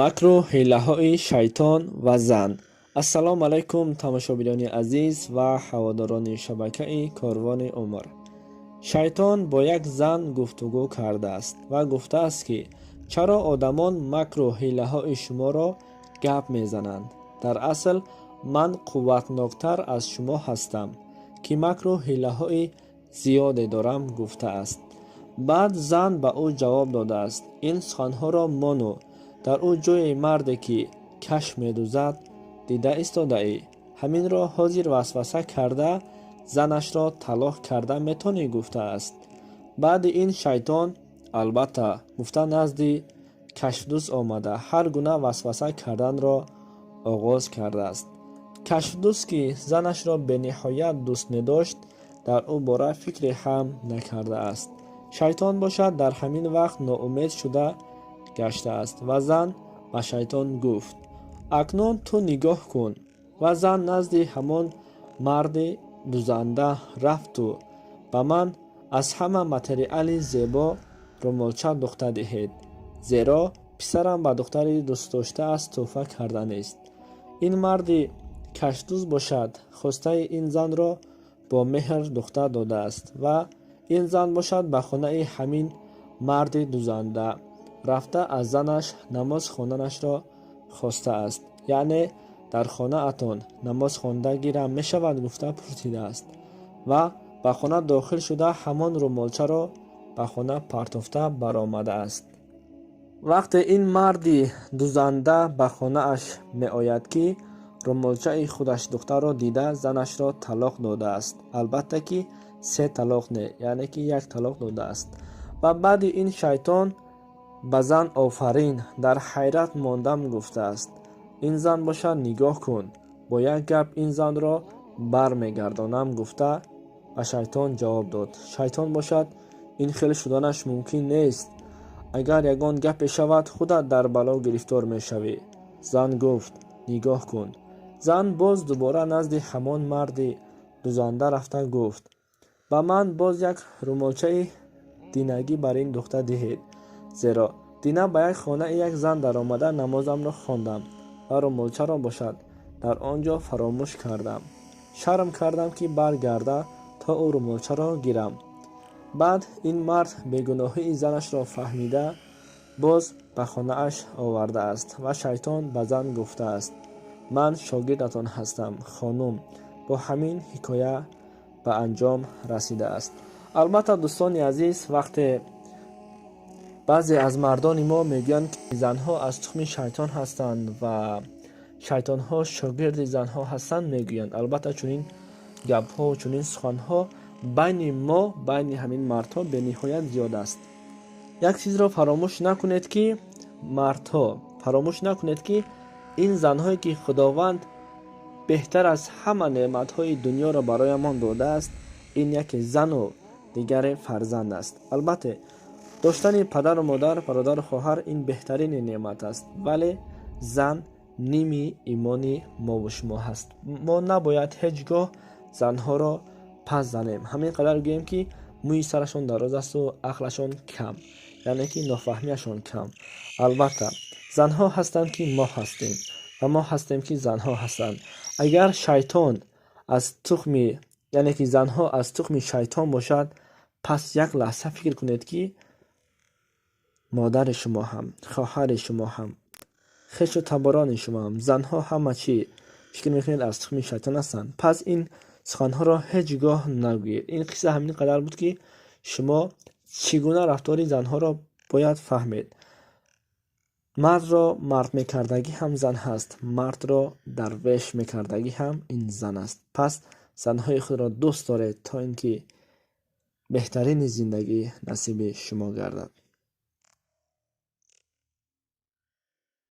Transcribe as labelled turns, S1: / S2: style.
S1: Макру ҳилаҳои шайтон ва зан. Ассалому алайкум, тамошобинони азиз ва ҳаводорони шабакаи Корвони Умр. Шайтон бо як зан гуфтугӯ кардааст ва гуфтааст, ки чаро одамон макру ҳилаҳои шуморо гап мезананд? Дар асл ман қувватноктар аз шумо ҳастам, ки макру ҳилаҳои зиёде дорам, гуфтааст. Баъд зан ба ӯ ҷавоб додааст: ин суханҳоро мону дар ӯ ҷое марде, ки кашф медузад, дида истодаӣ. Ҳаминро ҳозир васваса карда, занашро талоқ карда метонӣ, гуфтааст. Баъди ин шайтон албатта гуфта назди кашфдӯз омада, ҳар гуна васваса карданро оғоз кардааст. Кашфдӯз, ки занашро бениҳоят дӯст медошт, дар ӯ бора фикре ҳам накардааст. Шайтон бошад, дар ҳамин вақт ноумед шуда гаштааст ва зан ба шайтон гуфт: акнун ту нигоҳ кун. Ва зан назди ҳамон марди дузанда рафту ба ман аз ҳама материали зебо румолча духта диҳед, зеро писарам ба духтари дӯстдоштааст тӯҳфа карданист. Ин марди кашдӯз бошад, хостаи ин занро бо меҳр духта додааст ва ин зан бошад, ба хонаи ҳамин марди дузанда рафта, аз занаш намоз хонданашро хостааст. Яъне дар хонаатон намоз хонда гирам мешавад, гуфта пурсидааст ва ба хона дохил шуда, ҳамон румолчаро ба хона партофта баромадааст. Вақте ин марди дузанда ба хонааш меояд, ки румолчаи худаш духтарро дида, занашро талоқ додааст. Албатта ки се талоқ не, яъне ки як талоқ додааст. Ва баъди ин шайтон ба зан офарин, дар ҳайрат мондам, гуфтааст. Ин зан бошад, нигоҳ кун, бо як гап ин занро бармегардонам, гуфта ба шайтон ҷавоб дод. Шайтон бошад, ин хел шуданаш мумкин нест, агар ягон гапе шавад, худат дар бало гирифтор мешавӣ. Зан гуфт: нигоҳ кун. Зан боз дубора назди ҳамон марди дузанда рафта гуфт: ба ман боз як румолчаи динагӣ бар ин духта диҳед, зеро дина ба як хонаи як зан даромада, намозамро хондам ва румолчаро бошад, дар он ҷо фаромӯш кардам. Шарм кардам, ки баргарда то ӯ румолчаро гирам. Баъд ин мард бегуноҳии занашро фаҳмида, боз ба хонааш овардааст ва шайтон ба зан гуфтааст: ман шогирдатон ҳастам, хонум. Бо ҳамин ҳикоя ба анҷом расидааст. Албатта, дӯстони азиз, вақте баъзе аз мардони мо мегӯянд, ки занҳо аз тухми шайтон ҳастанд ва шайтонҳо шогирди занҳо ҳастанд, мегӯянд. Албатта, чунин гапҳо, чунин суханҳо байни мо, байни ҳамин мардҳо бениҳоят зиёд аст. Як чизро фаромӯш накунед, ки мардҳо фаромӯш накунед, ки ин занҳое, ки Худованд беҳтар аз ҳама неъматҳои дунёро бароямон додааст, ин яке зану дигаре фарзанд аст. Албатта, доштани падару модар, бародару хоҳар ин беҳтарини неъмат аст, вале зан ними имони мову шумо ҳаст. Мо набояд ҳеҷ гоҳ занҳоро пас занем, ҳамин қадар гӯем, ки мӯи сарашон дароз асту ақлашон кам, яъне ки нофаҳмиашон кам. Албатта, занҳо ҳастанд, ки мо ҳастем, ва мо ҳастем, ки занҳо ҳастанд. Агар шайтон аз тухми, яъне ки занҳо аз тухми шайтон бошад, пас як лаҳза фикр кунед, ки модари шумо ҳам, хоҳари шумо ҳам, хешу таборони шумо ҳам, занҳо ҳама чӣ фикр мекунед, аз тухми шайтон ҳастанд. Пас ин суханҳоро ҳеҷ гоҳ нагӯед. Ин қисса ҳамин қадар буд, ки шумо чӣ гуна рафтори занҳоро бояд фаҳмед. Мардро мард мекардагӣ ҳам зан ҳаст, мардро дарвеш мекардагӣ ҳам ин зан аст. Пас занҳои худро дӯст доред, то ин ки беҳтарини зиндагӣ насиби шумо гардад.